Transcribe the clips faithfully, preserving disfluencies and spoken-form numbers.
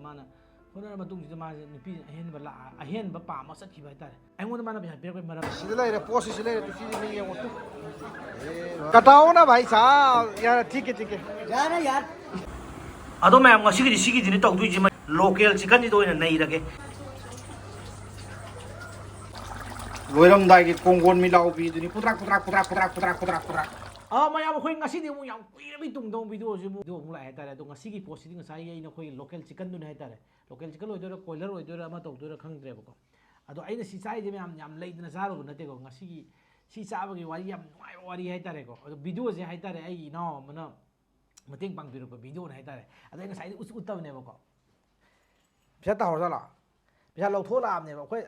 ꯃꯥꯅ ꯍꯣꯠꯅꯔ ꯃꯇꯨꯡꯁꯤꯗ ꯃꯥꯁꯦ ꯅꯨꯄꯤ ꯑꯍꯦꯟꯕ ꯂꯥꯛꯑ ꯑꯍꯦꯟꯕ ꯄꯥꯝꯃ ꯆꯠꯈꯤꯕ ꯍꯥꯏꯇꯥꯔꯦ꯫ ꯑꯩꯉꯣꯟꯗ ꯃꯥꯅ ꯄꯩꯁꯥ ꯄꯤꯔꯛꯄꯩ ꯃꯔꯝ ꯁꯤꯗ ꯂꯩꯔꯦ, ꯄꯣꯠꯁꯤ ꯁꯤ ꯂꯩꯔꯦ, ꯇꯨ ꯁꯤꯁꯤ ꯅꯪ ꯌꯦꯡꯉꯣ ꯇꯨ꯫ ꯀꯇꯥꯎꯅ ꯚꯥꯏ ꯁꯥ ꯌꯥꯔꯦ, ꯊꯤꯛꯀꯦ ꯊꯤꯛꯀꯦ꯫ ꯌꯥꯔꯦ ꯌꯥꯔꯦ꯫ ꯑꯗꯣ ꯃꯌꯥꯝ, ꯉꯁꯤꯒꯤꯗꯤ ꯁꯤꯒꯤꯁꯤꯅꯤ ꯇꯧꯗꯣꯏꯁꯤ, ꯂꯣꯀꯦꯜ ꯆꯤꯛꯀꯟꯁꯤꯗ ꯑꯣꯏꯅ ꯅꯩꯔꯒꯦ꯫ ꯂꯣꯏꯔꯝꯗꯥꯏꯒꯤ ꯀꯣꯡꯒꯣꯟ ꯃꯤꯂꯥꯎꯕꯤꯗꯨꯅꯤ ꯄꯨꯗ꯭ꯔꯥꯛ ꯄꯨꯗ꯭ꯔꯥꯛ ꯄꯨꯗ꯭ꯔꯥꯛ ꯄꯨꯗ꯭ꯔꯥꯛ ꯄꯨꯗ꯭ꯔꯥꯛ ꯄꯨꯗ꯭ꯔꯥꯛ ꯄꯨꯗ꯭ꯔꯥꯛ꯫ ꯑꯥ ꯃꯌꯥꯝ, ꯑꯩꯈꯣꯏ ꯉꯁꯤꯗꯤ ꯑꯃꯨꯛ ꯌꯥꯝ ꯀꯨꯏꯔꯕꯩ ꯇꯨꯡꯗ ꯑꯃꯨꯛ ꯚꯤꯗꯤꯑꯣꯁꯤ ꯑꯃꯨꯛ ꯚꯤꯗꯤꯑꯣ ꯑꯃꯨꯛ ꯂꯥꯛꯑꯦ ꯍꯥꯏꯇꯥꯔꯦ꯫ ꯑꯗꯣ ꯉꯁꯤꯒꯤ ꯄꯣꯠꯁꯤꯗꯤ ꯉꯁꯥꯏꯒꯤ ꯑꯩꯅ ꯑꯩꯈꯣꯏꯒꯤ ꯂꯣꯀꯦꯜ ꯆꯤꯛꯀꯟꯗꯨꯅꯤ ꯍꯥꯏꯇꯥꯔꯦ꯫ ꯂꯣꯀꯦꯜ ꯆꯤꯛꯀꯟ ꯑꯣꯏꯗꯣꯏꯔꯥ ꯀꯣꯏꯂꯔ ꯑꯣꯏꯗꯣꯏꯔꯥ ꯑꯃ ꯇꯧꯗꯣꯏꯔꯥ ꯈꯪꯗ꯭ꯔꯦꯕꯀꯣ꯫ ꯑꯗꯣ ꯑꯩꯅ ꯁꯤ ꯆꯥꯔꯤꯁꯦ ꯃꯌꯥꯝ ꯌꯥꯝ ꯂꯩꯗꯅ ꯆꯥꯔꯨꯕ ꯅꯠꯇꯦꯀꯣ꯫ ꯉꯁꯤꯒꯤ ꯁꯤ ꯆꯥꯕꯒꯤ ꯋꯥꯔꯤ ꯌꯥꯝ ꯅꯨꯡꯉꯥꯏꯕ ꯋꯥꯔꯤ ꯍꯥꯏꯇꯥꯔꯦꯀꯣ꯫ ꯑꯗꯣ ꯚꯤꯗꯤꯑꯣꯁꯦ ꯍꯥꯏꯇꯥꯔꯦ ꯑꯩꯒꯤ ꯏꯅꯥꯎ ꯑꯃꯅ ꯃꯇꯦꯡ ꯄꯥꯡꯕꯤꯔꯛꯄ ꯚꯤꯗꯤꯑꯣꯅꯦ ꯍꯥꯏꯇꯥꯔꯦ꯫ ꯑꯗꯣ ꯑꯩ ꯉꯁꯥꯏꯗꯤ ꯎꯠꯁꯨ ꯎꯠꯇꯕꯅꯦꯕꯀꯣ꯫ ꯄꯩꯁꯥ ꯇꯥꯍꯧꯔꯖꯥꯠꯂꯣ? ꯄꯩꯁꯥ ꯂꯧꯊꯣꯛꯂꯛꯑꯕꯅꯦꯕ꯫ ꯑꯩꯈꯣꯏ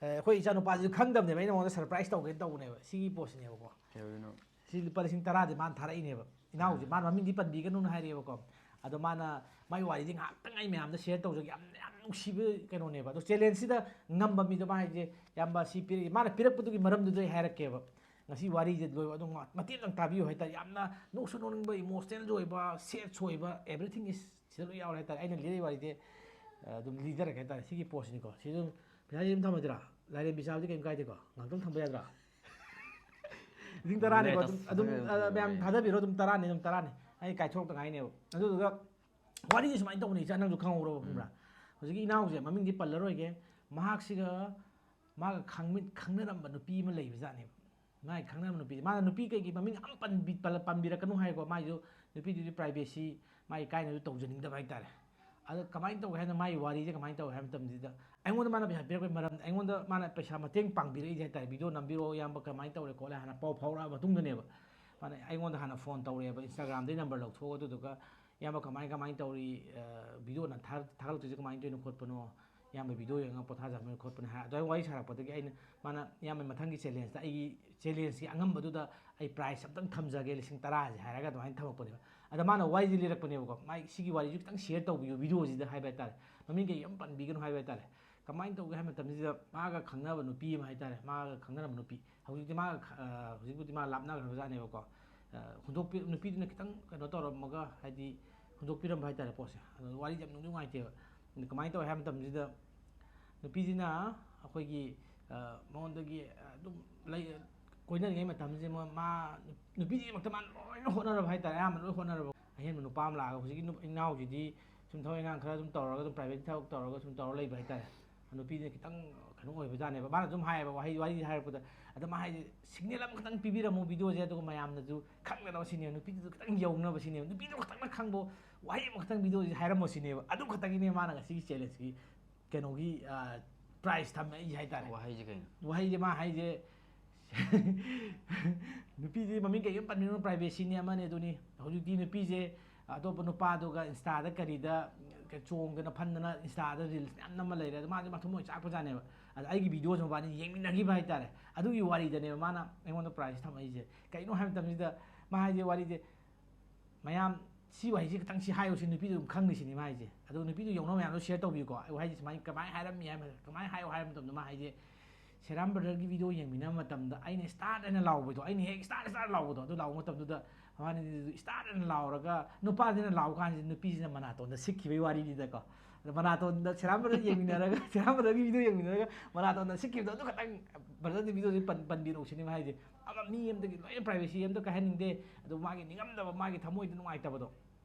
ꯑꯦ, ꯑꯩꯈꯣꯏ ꯏꯆꯥꯅꯨꯄꯥꯁꯤꯁꯨ ꯈꯪꯗꯕꯅꯦꯕ, ꯑꯩꯅ ꯃꯉꯣꯟꯗ ꯁꯔꯄ꯭ꯔꯥꯏꯁ ꯇꯧꯒꯦꯅ ꯇꯧꯕꯅꯦꯕ꯫ ꯁꯤꯒꯤ ꯄꯣꯠꯁꯤꯅꯦꯕꯀꯣ꯫ ꯀꯩꯗꯧꯔꯤꯅꯣ? ꯁꯤ ꯂꯨꯄꯥ ꯂꯤꯁꯤꯡ ꯇꯔꯥꯗꯤ ꯃꯥꯅ ꯊꯥꯔꯛꯏꯅꯦꯕ꯫ ꯏꯅꯥꯎꯁꯦ, ꯃꯥꯅ ꯃꯃꯤꯡꯗꯤ ꯄꯟꯕꯤꯒꯅꯨꯅ ꯍꯥꯏꯔꯛꯑꯦꯕꯀꯣ꯫ ꯑꯗꯣ ꯃꯥꯅ ꯃꯥꯏ ꯋꯥꯔꯤꯗꯤ ꯉꯥꯏꯍꯥꯛꯇꯪ ꯑꯩ ꯃꯌꯥꯝꯗ ꯁꯤꯌꯔ ꯇꯧꯖꯒꯦ꯫ ꯌꯥꯝ, ꯌꯥꯝ ꯅꯨꯡꯁꯤꯕ ꯀꯩꯅꯣꯅꯦꯕ꯫ ꯑꯗꯣ ꯆꯦꯂꯦꯟꯖꯁꯤꯗ ꯉꯝꯕ ꯃꯤꯗꯣ ꯃꯥ ꯍꯥꯏꯁꯦ, "ꯏꯌꯥꯝꯕ, ꯁꯤ ꯄꯤꯔꯛꯏ"꯫ ꯃꯥꯅ ꯄꯤꯔꯛꯄꯗꯨꯒꯤ ꯃꯔꯝꯗꯨꯗ ꯑꯩ ꯍꯥꯏꯔꯛꯀꯦꯕ꯫ ꯉꯁꯤ ꯋꯥꯔꯤꯁꯦ ꯂꯣꯏꯕ ꯑꯗꯨꯝ ꯃꯇꯦꯛ ꯑꯃ ꯇꯥꯕꯤꯌꯨ ꯍꯥꯏꯇꯥꯔꯦ꯫ ꯌꯥꯝꯅ ꯅꯣꯛꯁꯨ ꯅꯣꯛꯅꯤꯡꯕ, ꯏꯃꯣꯁꯅꯦꯜꯁꯨ ꯑꯣꯏꯕ, ꯁꯦꯠꯁꯨ ꯑꯣꯏꯕ, ꯑꯦꯕ꯭ꯔꯤꯊꯤꯡ ꯏꯁ ꯁꯤꯗ ꯂꯣꯏ ꯌꯥꯎꯔꯦ ꯍꯥꯏꯇꯥꯔꯦ꯫ ꯑꯩꯅ ꯂꯤꯔꯛꯏ ꯋꯥꯔꯤꯁꯦ, ꯑ, ꯑꯗꯨꯝ ꯂꯤꯖꯔꯒꯦ ꯍꯥꯏꯇꯥꯔꯦ꯫ ꯁꯤꯒꯤ ꯄꯣꯠꯁꯤꯅꯤꯀꯣ꯫ ꯁꯤ ꯑꯗꯨꯝ ꯄꯩꯁꯥꯁꯤ ꯑꯗꯨꯝ ꯊꯝꯃꯗ꯭ꯔꯥ? ꯂꯥꯏꯔꯦꯝꯕꯤ ꯆꯥꯕꯗꯤ ꯀꯩꯝ ꯀꯥꯏꯗꯦꯀꯣ꯫ ꯉꯥꯛꯇꯪ ꯊꯝꯕ ꯌꯥꯗ꯭ꯔꯥ? ꯂꯤꯁꯤꯡ ꯇꯔꯥꯅꯤꯀꯣ꯫ ꯑꯗꯨꯝ, ꯑꯗꯨꯝ, ꯑ, ꯃꯌꯥꯝ ꯊꯥꯗꯕꯤꯔꯣ꯫ ꯑꯗꯨꯝ ꯇꯔꯥꯅꯤ, ꯑꯗꯨꯝ ꯇꯔꯥꯅꯤ꯫ ꯑꯩ ꯀꯥꯏꯊꯣꯔꯛꯇ ꯉꯥꯏꯅꯦꯕ꯫ ꯑꯗꯨꯗꯨꯒ ꯋꯥꯔꯤꯁꯦ ꯁꯨꯃꯥꯏꯅ ꯇꯧꯕꯅꯤ, ꯏꯆꯥ, ꯅꯪꯁꯨ ꯈꯪꯍꯧꯔꯕ, ꯈꯪꯕ꯭ꯔꯥ? ꯍꯧꯖꯤꯛꯀꯤ ꯏꯅꯥꯎꯁꯦ, ꯃꯃꯤꯡꯗꯤ ꯄꯜꯂꯔꯣꯏꯒꯦ, ꯃꯍꯥꯛꯁꯤꯒ ꯃꯥꯒ ꯈꯪꯃꯤꯟ-, ꯈꯪꯅꯔꯝꯕ ꯅꯨꯄꯤ ꯑꯃ ꯂꯩꯕꯖꯥꯠꯅꯦꯕ꯫ ꯃꯥꯒꯤ ꯈꯪꯅꯕ ꯅꯨꯄꯤꯁꯦ, ꯃꯥꯅ ꯅꯨꯄꯤ ꯀꯩꯒꯤ ꯃꯃꯤꯡ ꯑꯝ ꯄꯟꯕꯤ-, ꯄꯜꯂ-, ꯄꯟꯕꯤꯔꯛꯀꯅꯨ ꯍꯥꯏꯀꯣ꯫ ꯃꯥꯏꯁꯨ ꯅꯨꯄꯤꯗꯨꯗꯤ ꯄ꯭ꯔꯥꯏꯚꯦꯁꯤ, ꯃꯥꯒꯤ ꯀꯥꯏꯅꯁꯨ ꯇꯧꯖꯅꯤꯡꯗꯕ ꯍꯥꯏꯇꯥꯔꯦ꯫ ꯑꯗꯣ ꯀꯃꯥꯏꯅ ꯇꯧꯒꯦ ꯍꯥꯏꯅ, ꯃꯥꯒꯤ ꯋꯥꯔꯤꯁꯦ ꯀꯃꯥꯏꯅ ꯇꯧꯒꯦ ꯍꯥꯏꯕ ꯃꯇꯝꯁꯤꯗ, ꯑꯩꯉꯣꯟꯗ ꯃꯥꯅ ꯄꯩꯁꯥ ꯄꯤꯔꯛꯄꯒꯤ ꯃꯔꯝ, ꯑꯩꯉꯣꯟꯗ ꯃꯥꯅ ꯄꯩꯁꯥ ꯃꯇꯦꯡ ꯄꯥꯡꯕꯤꯔꯛꯏꯁꯦ ꯍꯥꯏꯇꯥꯔꯦ꯫ "ꯚꯤꯗꯤꯑꯣ ꯅꯝꯕꯤꯔꯛꯑꯣ ꯏꯌꯥꯝꯕ, ꯀꯃꯥꯏꯅ ꯇꯧꯔꯦ ꯈꯣꯠꯂꯦ?" ꯍꯥꯏꯅ ꯄꯥꯎ ꯐꯥꯎꯔꯛꯑ ꯃꯇꯨꯡꯗꯅꯦꯕ꯫ ꯃꯥꯅ ꯑꯩꯉꯣꯟꯗ ꯍꯥꯟꯅ ꯐꯣꯟ ꯇꯧꯔꯛꯑꯦꯕ, ꯏꯟꯁꯇꯥꯒ꯭ꯔꯥꯝꯗꯩ ꯅꯝꯕꯔ ꯂꯧꯊꯣꯛꯑꯒ, ꯑꯗꯨꯗꯨꯒ, "ꯏꯌꯥꯝꯕ, ꯀꯃꯥꯏ, ꯀꯃꯥꯏꯅ ꯇꯧꯔꯤ? ꯑ, ꯚꯤꯗꯤꯑꯣ ꯅ-, ꯊꯥ-, ꯊꯥꯒꯠꯂꯛꯇꯣꯏꯁꯦ ꯀꯃꯥꯏꯅ ꯇꯧꯔꯤꯅꯣ ꯈꯣꯠꯄꯅꯣ? ꯏꯌꯥꯝꯕ ꯚꯤꯗꯤꯑꯣ ꯌꯦꯡꯉꯒ ꯄꯣꯊꯥꯖꯕꯅꯤ ꯈꯣꯠꯄꯅꯤ" ꯍꯥꯏ꯫ ꯑꯗꯨꯃꯥꯏꯅ ꯋꯥꯔꯤ ꯁꯥꯔꯛꯄꯗꯒꯤ ꯑꯩꯅ, ꯃꯥꯅ, "ꯏꯌꯥꯝꯕ, ꯃꯊꯪꯒꯤ ꯆꯦꯂꯦꯟꯖꯇ ꯑꯩꯒꯤ ꯆꯦꯂꯦꯟꯖꯀꯤ ꯑꯉꯝꯕꯗꯨꯗ ꯑꯩ ꯄ꯭ꯔꯥꯏꯖ ꯑꯝꯇꯪ ꯊꯝꯖꯒꯦ, ꯂꯤꯁꯤꯡ ꯇꯔꯥꯁꯦ" ꯍꯥꯏꯔꯒ ꯑꯗꯨꯃꯥꯏꯅ ꯊꯝꯃꯛꯄꯅꯦꯕ꯫ ꯑꯗ ꯃꯥꯅ ꯋꯥꯔꯤꯁꯦ ꯂꯤꯔꯛꯄꯅꯦꯕꯀꯣ꯫ "ꯃꯥꯏ ꯁꯤꯒꯤ ꯋꯥꯔꯤꯁꯨ ꯈꯤꯇꯪ ꯁꯤꯌꯔ ꯇꯧꯕꯤꯌꯨ ꯚꯤꯗꯤꯑꯣꯁꯤꯗ" ꯍꯥꯏꯕ ꯍꯥꯏꯇꯥꯔꯦ꯫ ꯃꯃꯤꯡ ꯀꯩ ꯑꯝ ꯄꯟꯕꯤꯒꯅꯨ ꯍꯥꯏꯕ ꯍꯥꯏꯇꯥꯔꯦ꯫ ꯀꯃꯥꯏꯅ ꯇꯧꯒꯦ ꯍꯥꯏꯕ ꯃꯇꯝꯁꯤꯗ, ꯃꯥꯒ ꯈꯪꯅꯕ ꯅꯨꯄꯤ ꯑꯃ ꯍꯥꯏꯇꯥꯔꯦ, ꯃꯥꯒ ꯈꯪꯅꯔꯝꯕ ꯅꯨꯄꯤ, ꯍꯧꯖꯤꯛꯇꯤ ꯃꯥꯒ ꯈ-, ꯑ, ꯍꯧꯖꯤꯛꯄꯨꯗꯤ ꯃꯥ ꯂꯥꯞꯅꯈ꯭ꯔꯕꯖꯥꯠꯅꯦꯕꯀꯣ꯫ ꯑ, ꯍꯨꯟꯗꯣꯛꯄꯤ-, ꯅꯨꯄꯤꯗꯨꯅ ꯈꯤꯇꯪ ꯀꯩꯅꯣ ꯇꯧꯔꯝꯃꯒ, ꯍꯥꯏꯗꯤ, ꯍꯨꯟꯗꯣꯛꯄꯤꯔꯝꯕ ꯍꯥꯏꯇꯥꯔꯦ ꯄꯣꯠꯁꯦ꯫ ꯑꯗꯣ ꯋꯥꯔꯤꯁꯦ ꯌꯥꯝ ꯅꯨꯡꯗꯤ ꯅꯨꯡꯉꯥꯏꯇꯦꯕ꯫ ꯑꯗꯣ ꯀꯃꯥꯏꯅ ꯇꯧꯋꯦ ꯍꯥꯏꯕ ꯃꯇꯝꯁꯤꯗ, ꯅꯨꯄꯤꯁꯤꯅ ꯑꯩꯈꯣꯏꯒꯤ, ꯑ, ꯃꯉꯣꯟꯗꯒꯤ ꯑꯗꯨꯝ ꯂꯩ, ꯀꯣꯏꯅꯔꯤꯉꯩ ꯃꯇꯝꯁꯤꯗ ꯃꯥ, ꯃꯥ ꯅꯨꯄꯤꯁꯤꯒꯤꯗꯃꯛꯇ ꯃꯥꯅ ꯂꯣꯏꯅ ꯍꯣꯠꯅꯔꯕ ꯍꯥꯏꯇꯥꯔꯦ, ꯑꯌꯥꯝꯕ ꯂꯣꯏ ꯍꯣꯠꯅꯔꯕ꯫ ꯑꯍꯦꯟꯕ ꯅꯨꯄꯥ ꯑꯃ ꯂꯥꯛꯑꯒ ꯍꯧꯖꯤꯛꯀꯤ ꯅꯨ-, ꯏꯅꯥꯎꯁꯤꯗꯤ ꯁꯨꯝ ꯊꯕꯛ ꯏꯪꯈꯥꯡ ꯈꯔ ꯑꯗꯨꯝ ꯇꯧꯔꯒ, ꯑꯗꯨꯝ private ꯊꯕꯛ ꯇꯧꯔꯒ ꯁꯨꯝ ꯇꯧꯔ ꯂꯩꯕ ꯍꯥꯏꯇꯥꯔꯦ꯫ ꯅꯨꯄꯤꯁꯤꯅ ꯈꯤꯇꯪ ꯀꯩꯅꯣ ꯑꯣꯏꯕꯖꯥꯠꯅꯦꯕ꯫ ꯃꯥꯅ ꯑꯗꯨꯝ ꯍꯥꯏꯌꯦꯕ, ꯋꯥꯍꯩ, ꯋꯥꯔꯤ ꯍꯥꯏꯔꯛꯄꯗ, ꯑꯗ ꯃꯥ ꯍꯥꯏꯁꯦ, "Signal ꯑꯃꯈꯛꯇꯪ ꯄꯤꯕꯤꯔꯝꯃꯣ video ꯁꯦ, ꯑꯗꯨꯒ ꯃꯌꯥꯝꯅꯁꯨ ꯈꯪꯅꯅꯕ ꯁꯤꯅꯦꯕ, ꯅꯨꯄꯤꯗꯨꯁꯨ ꯈꯤꯇꯪ ꯌꯧꯅꯕ ꯁꯤꯅꯦꯕ, ꯅꯨꯄꯤꯗꯨ ꯈꯛꯇꯪꯅ ꯈꯪꯕ ꯋꯥꯍꯩ ꯑꯃꯈꯛꯇꯪ video ꯁꯦ ꯍꯥꯏꯔꯝꯃꯣ ꯁꯤꯅꯦꯕ"꯫ ꯑꯗꯨ ꯈꯛꯇꯪꯒꯤꯅꯦ ꯃꯥꯅ ꯉꯁꯤꯒꯤ challenge ꯀꯤ ꯀꯩꯅꯣꯒꯤ, ꯑ, prize ꯊꯝꯃꯛꯏꯁꯦ ꯍꯥꯏꯇꯥꯔꯦ꯫ ꯋꯥꯍꯩꯁꯦ ꯀꯩꯅꯣ? ꯋꯥꯍꯩꯁꯦ ꯃꯥ ꯍꯥꯏꯁꯦ, ꯅꯨꯄꯤꯁꯦ ꯃꯃꯤꯡ ꯀꯩꯒꯨꯝ ꯄꯟꯕꯤꯔꯨꯅꯨ, privacy ꯅꯤ ꯑꯃꯅꯤ ꯑꯗꯨꯅꯤ꯫ ꯍꯧꯖꯤꯛꯇꯤ ꯅꯨꯄꯤꯁꯦ ꯑꯇꯣꯞꯄ ꯅꯨꯄꯥꯗꯨꯒ Insta ꯗ ꯀꯔꯤꯗ ꯆꯣꯡꯗꯅ ꯐꯟꯗꯅ Insta ꯗ reels ꯃꯌꯥꯝ ꯅꯝꯃ ꯂꯩꯔꯦ꯫ ꯑꯗꯣ ꯃꯥꯁꯦ ꯃꯊꯃꯣꯏ ꯆꯥꯛꯄꯖꯥꯠꯅꯦꯕ꯫ ꯑꯗ ꯑꯩꯒꯤ video ꯁꯦ ꯃꯕꯥꯅꯤ ꯌꯦꯡꯃꯤꯟꯅꯈꯤꯕ ꯍꯥꯏꯇꯥꯔꯦ꯫ ꯑꯗꯨꯒꯤ ꯋꯥꯔꯤꯗꯅꯦꯕ ꯃꯥꯅ ꯑꯩꯉꯣꯟꯗ prize ꯊꯝꯃꯛꯏꯁꯦ꯫ ꯀꯩꯅꯣ ꯍꯥꯏꯕ ꯃꯇꯝꯁꯤꯗ ꯃꯥ ꯍꯥꯏꯁꯦ, ꯋꯥꯔꯤꯁꯦ, ꯃꯌꯥꯝ ꯁꯤ ꯋꯥꯍꯩꯁꯤ ꯈꯤꯇꯪ ꯁꯤ ꯍꯥꯏꯌꯨ ꯁꯤ ꯅꯨꯄꯤꯗꯨ ꯑꯗꯨꯝ ꯈꯪꯅꯤ ꯁꯤꯅꯤ ꯃꯥ ꯍꯥꯏꯁꯦ꯫ ꯑꯗꯣ ꯅꯨꯄꯤꯗꯨ ꯌꯧꯅꯕ ꯃꯌꯥꯝꯗꯣ share ꯇꯧꯕꯤꯌꯨꯀꯣ꯫ ꯑꯩ ꯋꯥꯍꯩꯁꯦ ꯁꯨꯃꯥꯏꯅ ꯀꯃꯥꯏꯅ ꯍꯥꯏꯔꯝꯃꯤ ꯍꯥꯏꯕ, ꯀꯃꯥꯏꯅ ꯍꯥꯏꯌꯣ ꯍꯥꯏꯕ ꯃꯇꯝꯗ ꯃꯥ ꯍꯥꯏꯁꯦ, "ꯁꯦꯔꯥꯝ brother ꯒꯤ video ꯌꯦꯡꯃꯤꯟꯅꯕ ꯃꯇꯝꯗ ꯑꯩꯅ start ꯍꯥꯏꯅ ꯂꯥꯎꯕꯗꯣ, ꯑꯩꯅ ꯍꯦꯛ start start ꯂꯥꯎꯕꯗꯣ, ꯑꯗꯨ ꯂꯥꯎꯕ ꯃꯇꯝꯗꯨꯗ ꯃꯕꯥꯅꯤꯗꯨ start ꯍꯥꯏꯅ ꯂꯥꯎꯔꯒ ꯅꯨꯄꯥꯁꯤꯅ ꯂꯥꯎꯕ ꯀꯥꯟꯁꯤꯗ ꯅꯨꯄꯤꯁꯤꯅ ꯃꯅꯥꯇꯣꯟꯗ ꯁꯤꯛꯈꯤꯕꯒꯤ ꯋꯥꯔꯤꯅꯤꯗꯀꯣ"꯫ ꯑꯗꯣ ꯃꯅꯥꯇꯣꯟꯗ ꯁꯦꯔꯥꯝ brother ꯌꯦꯡꯃꯤꯟꯅꯔꯒ, ꯁꯦꯔꯥꯝ brother ꯒꯤ video ꯌꯦꯡꯃꯤꯟꯅꯔꯒ ꯃꯅꯥꯇꯣꯟꯗ ꯁꯤꯛꯈꯤꯕꯗꯣ ꯑꯗꯨ ꯈꯛꯇꯪ brother ꯗꯨ video ꯁꯤ ꯄꯟ-, ꯄꯟꯕꯤꯔꯛꯎ ꯁꯤꯅꯤ ꯃꯥ ꯍꯥꯏꯁꯦ꯫ ꯑꯃ ꯃꯤ ꯑꯃꯗꯒꯤ ꯂꯣꯏꯅ privacy ꯑꯝꯇ ꯀꯥꯏꯍꯟꯅꯤꯡꯗꯦ꯫ ꯑꯗꯨ ꯃꯥꯒꯤ ꯅꯤꯡꯉꯝꯗꯕ, ꯃꯥꯒꯤ ꯊꯃꯣꯏꯗ ꯅꯨꯡꯉꯥꯏꯇꯕꯗꯣ,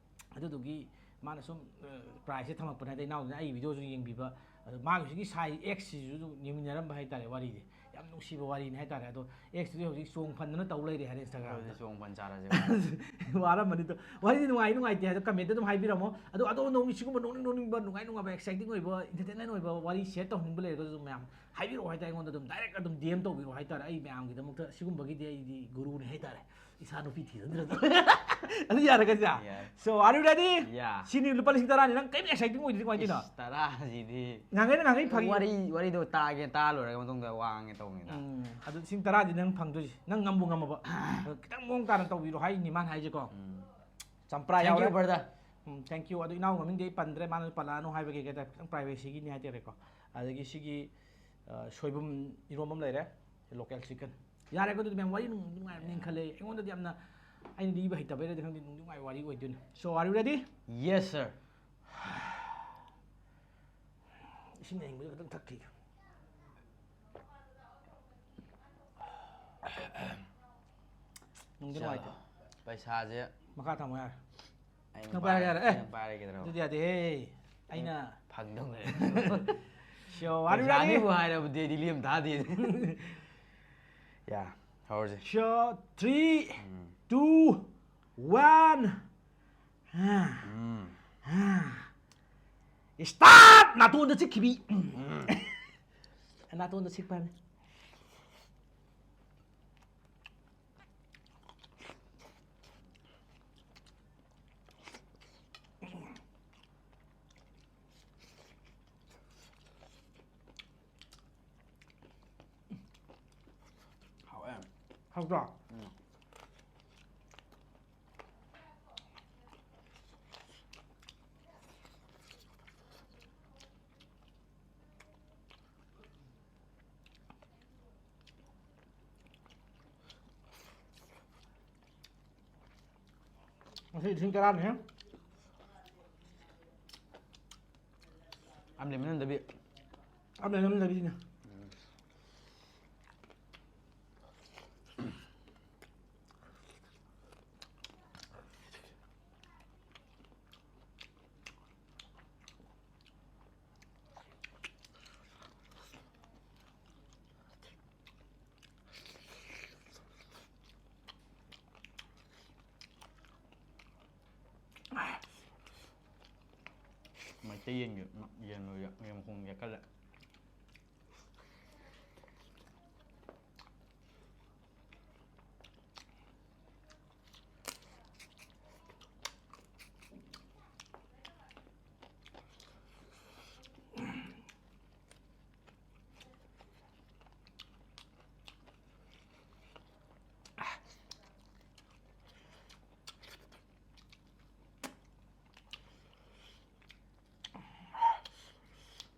ꯑꯗꯨꯗꯨꯒꯤ ꯃꯥꯅ ꯁꯨꯝ, ꯑ, prize ꯁꯦ ꯊꯝꯃꯛꯄꯅꯦ꯫ ꯑꯗꯩ ꯏꯅꯥꯎꯗꯨꯅ ꯑꯩꯒꯤ video ꯁꯨ ꯌꯦꯡꯕꯤꯕ, ꯑꯗꯣ ꯃꯥꯒꯤ ꯍꯧꯖꯤꯛꯀꯤ ꯁꯥꯏ ex ꯁꯤꯁꯨ ꯑꯗꯨꯝ ꯌꯦꯡꯃꯤꯟꯅꯔꯝꯕ ꯍꯥꯏꯇꯥꯔꯦ꯫ ꯋꯥꯔꯤꯁꯦ ꯌꯥꯝ ꯅꯨꯡꯁꯤꯕ ꯋꯥꯔꯤꯅꯤ ꯍꯥꯏꯇꯥꯔꯦ꯫ ꯑꯗꯣ ex ꯇꯨꯗꯤ ꯍꯧꯖꯤꯛ ꯆꯣꯡ ꯐꯟꯗꯅ ꯇꯧ ꯂꯩꯔꯦ ꯍꯥꯏꯔꯦ Instagram ꯗ꯫ ꯑꯗꯨꯗꯤ ꯆꯣꯡ ꯐꯟ ꯆꯥꯔꯁꯦ꯫ ꯋꯥꯔꯝꯃꯅꯤꯗꯣ꯫ ꯋꯥꯔꯤꯗꯤ ꯅꯨꯡꯉꯥꯏ ꯅꯨꯡꯉꯥꯏꯇꯦ ꯍꯥꯏꯗꯣ comment ꯇ ꯑꯗꯨꯝ ꯍꯥꯏꯕꯤꯔꯝꯃꯣ꯫ ꯑꯗꯣ ꯑꯗꯣꯝ ꯑꯗꯣꯝꯒꯤ ꯁꯤꯒꯨꯝꯕ ꯅꯣꯛꯅꯤꯡ ꯅꯣꯛꯅꯤꯡꯕ, ꯅꯨꯡꯉꯥꯏ ꯅꯨꯡꯉꯥꯏꯕ, exciting ꯑꯣꯏꯕ, entertainment ꯑꯣꯏꯕ ꯋꯥꯔꯤ share ꯇꯧꯍꯟꯅꯤꯡꯕ ꯂꯩꯔꯒꯁꯨ ꯑꯗꯨꯝ ꯃꯌꯥꯝ ꯍꯥꯏꯕꯤꯔꯛꯑꯣ ꯍꯥꯏꯇꯥꯔꯦ꯫ ꯑꯩꯉꯣꯟꯗ ꯑꯗꯨꯝ direct ꯑꯗꯨꯝ D M ꯇꯧꯕꯤꯔꯛꯑꯣ ꯍꯥꯏꯇꯥꯔꯦ꯫ ꯑꯩ ꯃꯌꯥꯝꯒꯤꯗꯃꯛꯇ ꯁꯤꯒꯨꯝꯕꯒꯤꯗꯤ ꯑꯩꯗꯤ ꯒꯨꯔꯨꯅꯤ ꯍꯥꯏꯇꯥꯔꯦ꯫ ꯏꯁꯥ ꯅꯨꯄꯤ ꯊꯤꯖꯤꯟꯗ꯭ꯔꯁꯨ꯫ ꯑꯗꯨ ꯌꯥꯔꯒꯁꯦ꯫ ꯌꯥꯏ꯫ So, are you ready? Yeah. ꯁꯤꯅꯤ ꯂꯨꯄꯥ ꯂꯤꯁꯤꯡ ꯇꯔꯥꯅꯤ꯫ ꯅꯪ ꯀꯩꯝ exciting ꯑꯣꯏꯗ꯭ꯔꯤ ꯀꯃꯥꯏꯅ ꯇꯧꯔꯤꯅꯣ? ꯏꯁ, ꯇꯔꯥꯁꯤꯗꯤ ꯉꯥꯡꯉꯩꯅ ꯉꯥꯡꯉꯩ ꯐꯥꯒꯤ꯫ ꯋꯥꯔꯤ, ꯋꯥꯔꯤꯗꯣ ꯇꯥꯒꯦ, ꯇꯥ ꯂꯣꯏꯔꯒ ꯃꯇꯨꯡꯗ ꯋꯥ ꯉꯥꯡꯒꯦ ꯇꯧꯕꯅꯤꯗ꯫ ꯎꯝ, ꯑꯗꯨ ꯂꯤꯁꯤꯡ ꯇꯔꯥꯗꯤ ꯅꯪ ꯐꯪꯗꯣꯏꯁꯤ꯫ ꯅꯪ ꯉꯝꯕꯨ ꯉꯝꯃꯕ꯫ ꯑꯗꯣ ꯈꯤꯇꯪ ꯃꯑꯣꯡ ꯇꯥꯅ ꯇꯧꯕꯤꯔꯣ ꯍꯥꯏꯅꯤ ꯃꯥꯅ ꯍꯥꯏꯁꯦꯀꯣ꯫ ꯎꯝ. ꯆꯝꯄ꯭ꯔꯥ Thank you, ꯌꯥꯎꯔꯦ꯫ Brother. Um, thank you꯫ ꯑꯗꯣ ꯏꯅꯥꯎ ꯃꯃꯤꯡꯗꯤ ꯑꯩ ꯄꯟꯗ꯭ꯔꯦ, ꯃꯥꯅꯁꯨ ꯄꯜꯂꯛꯑꯅꯨ ꯍꯥꯏꯕꯒꯤ ꯀꯩ ꯍꯥꯏꯇꯥꯔꯦ, ꯈꯤꯇꯪ privacy ꯒꯤꯅꯤ ꯍꯥꯏꯇꯥꯔꯦꯀꯣ꯫ ꯑꯗꯒꯤ ꯁꯤꯒꯤ, ꯑ, ꯁꯣꯏꯕꯨꯝ ꯏꯔꯣꯝꯕ ꯑꯃ ꯂꯩꯔꯦ, local chicken꯫ ꯌꯥꯔꯦꯀꯣ, ꯑꯗꯨꯗꯤ ꯃꯌꯥꯝ ꯋꯥꯔꯤ ꯅꯨꯡ-, ꯅꯨꯡꯉꯥꯏꯕ ꯅꯤꯡꯈꯠꯂꯦ꯫ ꯑꯩꯉꯣꯟꯗꯗꯤ ꯌꯥꯝꯅ ꯑꯩꯅ ꯂꯤꯕ ꯍꯩꯇꯕꯩꯔꯗꯤ ꯈꯪꯗꯦ, ꯅꯨꯡꯗꯤ ꯅꯨꯡꯉꯥꯏꯕ ꯋꯥꯔꯤ ꯑꯣꯏꯗꯣꯏꯅꯦ꯫ So, are you ready? Yes, sir. ꯏꯁꯤꯡ ꯑꯏꯪꯕꯗꯨ ꯈꯛꯇꯪ ꯊꯛꯈꯤꯒꯦ꯫ ꯅꯨꯡꯗꯤ ꯅꯨꯡꯉꯥꯏꯇꯦ꯫ ꯄꯩꯁꯥꯁꯦ ꯃꯈꯥ ꯊꯝꯃꯣ ꯌꯥꯔꯦ꯫ ꯑꯩꯅ ꯅꯪ ꯄꯥꯏꯔꯒꯦ ꯌꯥꯔꯦ꯫ ꯑꯦ꯫ ꯑꯩꯅ ꯄꯥꯏꯔꯒꯦꯗ꯭ꯔꯣ? ꯑꯗꯨꯗꯤ ꯌꯥꯗꯦꯍꯦ꯫ ꯑꯩꯅ ꯐꯪꯗꯧꯅꯦ꯫ So, are you ready? ꯄꯩꯁꯥꯅꯤꯕꯨ ꯍꯥꯏꯔꯕꯗꯤ ꯑꯩꯗꯤ ꯂꯦꯝ ꯊꯥꯗꯦ꯫ ꯌꯥ, ꯍꯧꯔꯁꯦ꯫ So, three, ꯎꯝ. two, one. ꯎꯝ. Start! ꯅꯥꯇꯣꯟꯗ ꯆꯤꯛꯈꯤꯕꯤ꯫ ꯅꯥꯇꯣꯟꯗ ꯆꯤꯛꯄ ꯍꯥꯏꯕꯅꯤ꯫ ꯍꯥꯎꯋꯦ꯫ ꯍꯥꯎꯇ꯭ꯔꯣ? ꯎꯝ. ꯉꯁꯤ ꯂꯤꯁꯤꯡ ꯇꯔꯥꯅꯤ꯫ ꯑꯝ ꯂꯦꯃꯟꯗꯕꯤ꯫ ꯑꯝ ꯂꯦꯃꯟꯗꯕꯤꯅ꯫ ꯃꯩꯇꯩ ꯌꯦꯟꯒꯤ ꯌꯦꯟ ꯌꯦꯟ ꯃꯈꯣꯡ ꯌꯥꯀꯜꯂꯦ꯫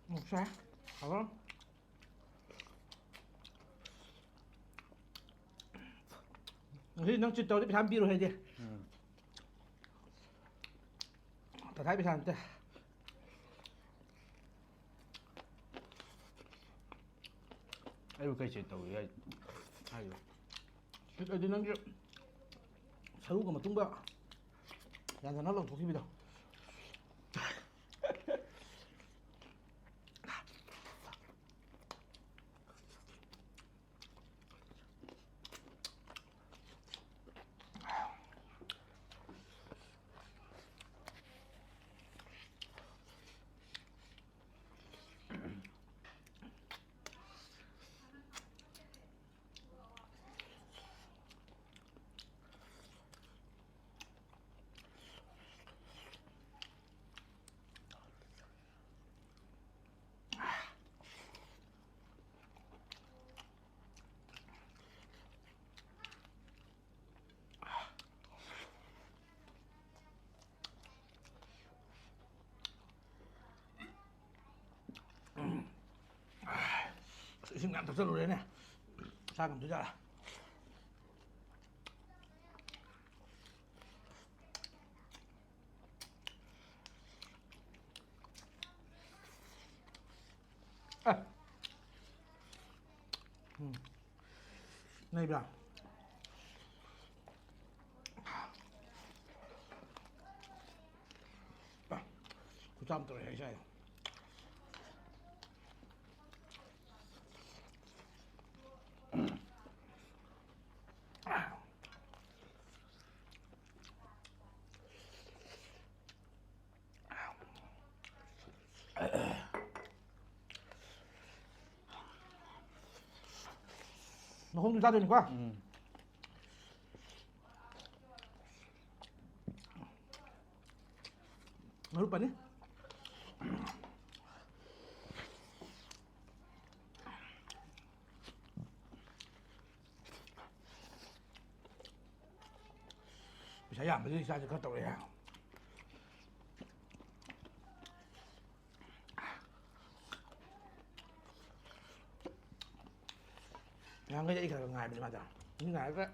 ꯃꯣꯔꯣꯛ ꯁꯥꯏ꯫ ꯍꯥꯎꯕ꯭ꯔꯣ? ꯍꯧꯖꯤꯛ ꯅꯪ ꯆꯤꯠ ꯇꯧꯔꯗꯤ ꯄꯩꯁꯥ ꯑꯃ ꯄꯤꯔꯣꯏ ꯍꯥꯏꯗꯤ꯫ ꯎꯝ꯫ ꯇꯊꯥꯏ ꯄꯩꯁꯥ ꯅꯠꯇꯦ꯫ ꯑꯩꯕꯨ ꯀꯩ ꯆꯤꯠ ꯇꯧꯏ ꯍꯥꯏ-, ꯍꯥꯏꯔꯤꯕ? ꯆꯤꯠ ꯑꯗꯤ ꯅꯪꯒꯤ ꯁꯔꯨꯒ ꯃꯇꯨꯡꯒ ꯌꯥꯟꯁꯤꯟꯅ ꯂꯧꯊꯣꯛꯈꯤꯕꯗꯣ꯫ ꯑꯁ, ꯏꯁꯤꯡ ꯌꯥꯝ ꯊꯛꯆꯜꯂꯨꯔꯦꯅꯦ꯫ ꯁꯥ ꯉꯝꯗꯣꯏꯖꯥꯠꯂꯥ? ꯑꯦ꯫ ꯎꯝ꯫ ꯅꯩꯕ꯭ꯔꯥ? ꯈꯨꯆꯥꯝ ꯇꯧꯔꯦ ꯑꯩ ꯁ꯭ꯋꯥꯏꯗ꯫ ꯃꯈꯣꯡꯗꯨ ꯆꯥꯗꯣꯏꯅꯤꯀꯣ꯫ ꯎꯝ꯫ ꯃꯔꯨ ꯄꯅꯤ꯫ ꯄꯩꯁꯥ ꯌꯥꯝꯕꯗꯤ ꯏꯁꯥꯁꯦ ꯈꯔ ꯇꯧꯔꯛꯑꯦ꯫ ꯅꯍꯥꯟꯈꯩꯗꯤ ꯑꯩ ꯈꯔ ꯈꯔ ꯉꯥꯏꯕꯅꯤ ꯃꯥꯗꯣ꯫ ꯃꯤ ꯉꯥꯏꯔꯒ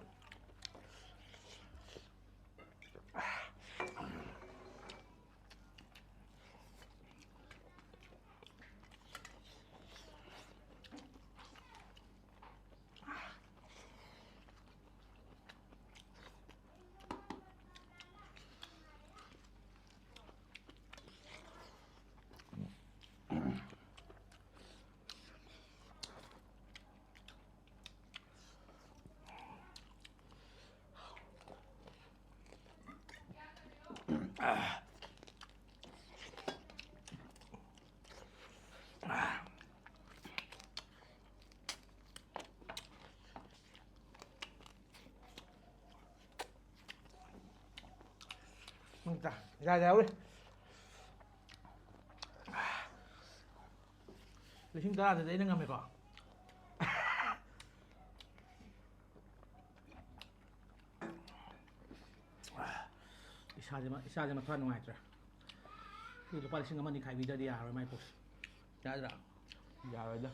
ꯎꯝ, ꯆꯥ, ꯌꯥ, ꯌꯥꯎꯔꯦ꯫ ꯂꯤꯁꯤꯡ ꯇꯔꯥꯗꯗꯤ ꯑꯩꯅ ꯉꯝꯃꯦꯀꯣ꯫ ꯏꯁꯥꯁꯦ ꯃ-, ꯏꯁꯥꯁꯦ ꯃꯊ꯭ꯋꯥꯏ ꯅꯨꯡꯉꯥꯏꯇ꯭ꯔꯦ꯫ ꯁꯤ ꯂꯨꯄꯥ ꯂꯤꯁꯤꯡ ꯑꯃ ꯑꯅꯤ ꯈꯥꯏꯕꯤꯗ꯭ꯔꯗꯤ ꯌꯥꯔꯣꯏ ꯃꯥꯏ ꯄꯣꯠꯁꯦ꯫ ꯌꯥꯗ꯭ꯔꯥ? ꯌꯥꯔꯣꯏꯗ꯫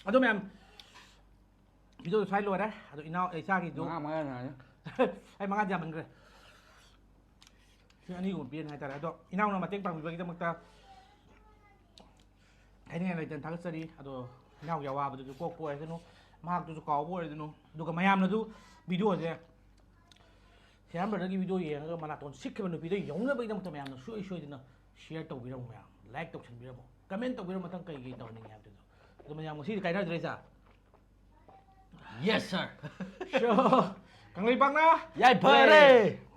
ꯑꯗꯣ ꯃꯌꯥꯝ, video ꯁ꯭ꯋꯥꯏ ꯂꯣꯏꯔꯦ꯫ ꯑꯗꯣ ꯏꯅꯥꯎ, ꯏꯆꯥꯒꯤꯗꯨ ꯃꯉꯥ, ꯃꯉꯥ ꯌꯥꯔꯦ꯫ ꯑꯩ ꯃꯉꯥꯗꯤ ꯌꯥꯝꯃꯟꯈ꯭ꯔꯦ꯫ ꯁꯤ ꯑꯅꯤꯒꯨꯝꯕ ꯄꯤꯔꯅꯤ ꯍꯥꯏꯇꯥꯔꯦ꯫ ꯑꯗꯣ ꯏꯅꯥꯎꯅ ꯃꯇꯦꯡ ꯄꯥꯡꯕꯤꯕꯒꯤꯗꯃꯛꯇ ꯍꯥꯏꯅꯤꯡꯉꯥꯏ ꯂꯩꯇꯅ ꯊꯥꯒꯠꯆꯔꯤ꯫ ꯑꯗꯣ ꯏꯅꯥꯎꯒꯤ ꯑꯋꯥꯕꯗꯨꯁꯨ ꯀꯣꯛꯄ ꯑꯣꯏꯔꯁꯅꯨ, ꯃꯍꯥꯛꯇꯨꯁꯨ ꯀꯥꯎꯕ ꯑꯣꯏꯔꯁꯅꯨ꯫ ꯑꯗꯨꯒ ꯃꯌꯥꯝꯅꯁꯨ video ꯁꯦ, ꯁꯦꯔꯥꯝ brother ꯒꯤ video ꯌꯦꯡꯉꯒ ꯃꯅꯥꯇꯣꯟ ꯁꯤꯛꯈꯤꯕ ꯅꯨꯄꯤꯗꯣ ꯌꯧꯅꯕꯒꯤꯗꯃꯛꯇ ꯃꯌꯥꯝꯅ ꯁꯨꯡꯁꯣꯏ ꯁꯣꯏꯗꯅ share ꯇꯧꯕꯤꯔꯝꯃꯨ, ꯃꯌꯥꯝ like ꯇꯧꯁꯟꯕꯤꯔꯝꯃꯨ, comment ꯇꯧꯕꯤꯔꯝꯃꯨ, ꯃꯊꯪ ꯀꯩ ꯀꯩ ꯇꯧꯍꯟꯅꯤꯡꯉꯦ ꯍꯥꯏꯕꯗꯨꯁꯨ꯫ ꯑꯗꯣ ꯃꯌꯥꯝ ꯉꯁꯤꯗꯤ ꯀꯥꯏꯅꯗ꯭ꯔꯦ ꯏꯆꯥ? Yes, sir. So, ꯀꯪꯂꯩꯄꯥꯛꯅ ꯌꯥꯏꯐꯔꯦ꯫